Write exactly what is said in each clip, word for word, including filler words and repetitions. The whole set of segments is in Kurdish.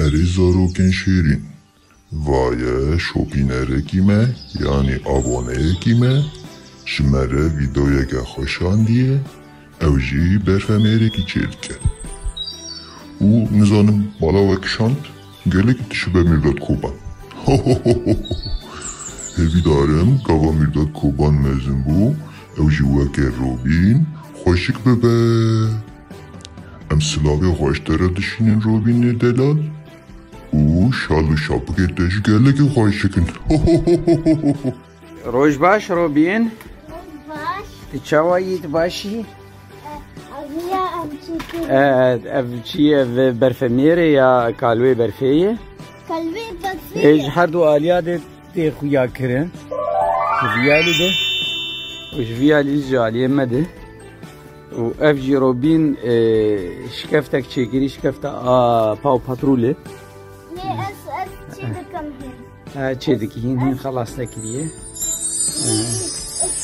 Erê zarokên şêrîn, va ye şopînerekî me, yanî aboneyekî me, ji me re vîdeoyeke xwe şandiye, ew jî berfemêrekî çêdike. Û nizanim bala we kişand, gelekî diçibe Mîrdad Koban. Hêvîdar im gava Mîrdad Koban mezin bû, ew jî weke Robîn xweşik bibe. Em silavê xwe ji te re dişînin Robînê delal û şal û şapikê te ji gelekî xweşik in. Roj baş Robîn. Roj baş. Tu çawa yî, tu baş î? Ev ya ev çi kir? E, ev çi ye? Ev berfemêrê ya kalwê berfê ye? Kalwê berfê Ê, ye. Ji her du aliya de tê xuya kirin. Ji vî alî de û ji vî alî ji aliyê me de. Û ev jî Robîn, e, şikeftek çêkirî, şikefta a paw patrûlê. Lê ez, ez çê dikim hîn. Ha, çê dikî hîn, hîn xelas nekiriye. Ez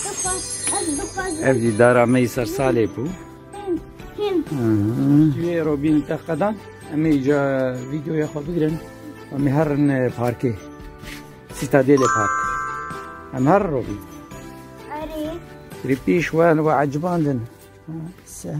dixwaz-, ez dixwazim. Ev jî dara me yî ser salê bû. Hîn, hîn. Hı hı. Wê Robîn te qedan, em ê îca vîdeoya xwe bigirin. Em ê herin, e, parkê. Sîtadêlê Park. Em her robî. Erê. Rîpîş wen we ecibandin. Se.